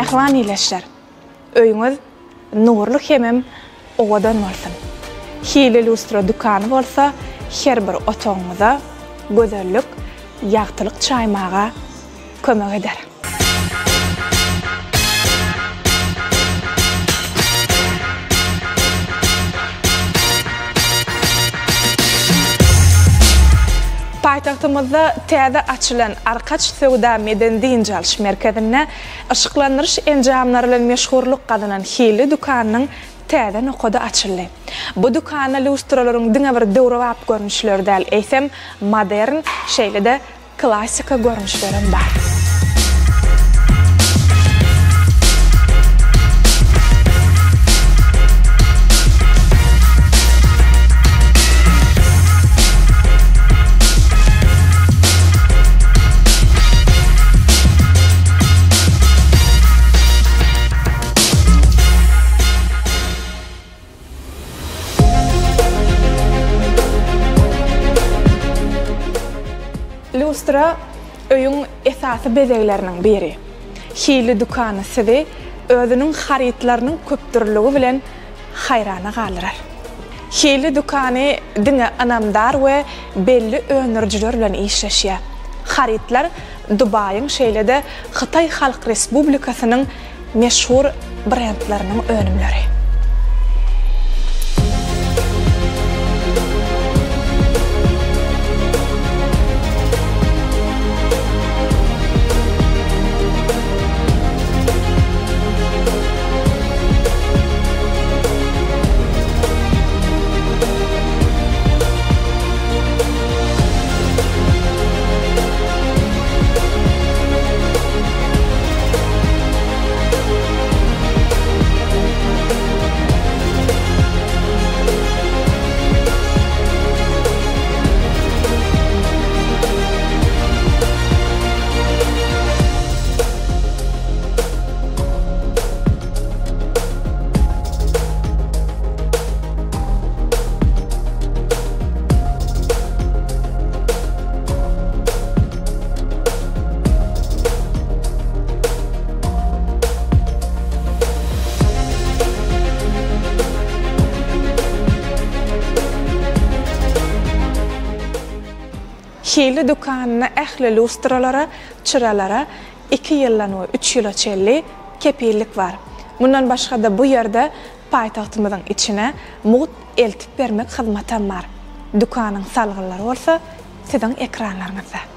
Mähriban ildeşler, öýüňiz nurly hemem owadan bolsun! Hili lýustra dükany bolsa her bir otagyňyza gözellik, ýagtylyk çaýmaga kömek eder. Paýtagtymyzda täze açylan Arkaç söwda-medeni-dynç alyş merkezinde yşyklandyryş enjamlary bilen meşhurlyk gazanan Hilli dükanynyň täze nokady açyldy. Bu dükanda lýustralaryň diňe bir döwrebap görnüşleri däl, eýsem, modern, şeýle-de Klassika görnüşlerem bar. Lýustra öýüň esasy bezegleriniň biri. Hilli dükany sizi özüniň harytlarynyň köpdürlügi bilen haýrana galdyrar. Hilli dükany diňe ynamdar we belli öndürijiler bilen işleşýär. Harytlar Dubaýyň şeýle-de Hytaý Halk Respublikasynyň meşhur brendleriniň önümleri. Hili dükanynda ähli lýustralara, çyralara iki ýyldan we üç ýyla çenli kepillik bar. Mundan başga-da bu ýerde paýtagtymyzyň içine mugt eltip bermek hyzmatam bar. Dükanyň salgylary bolsa siziň ekranlaryňyzda.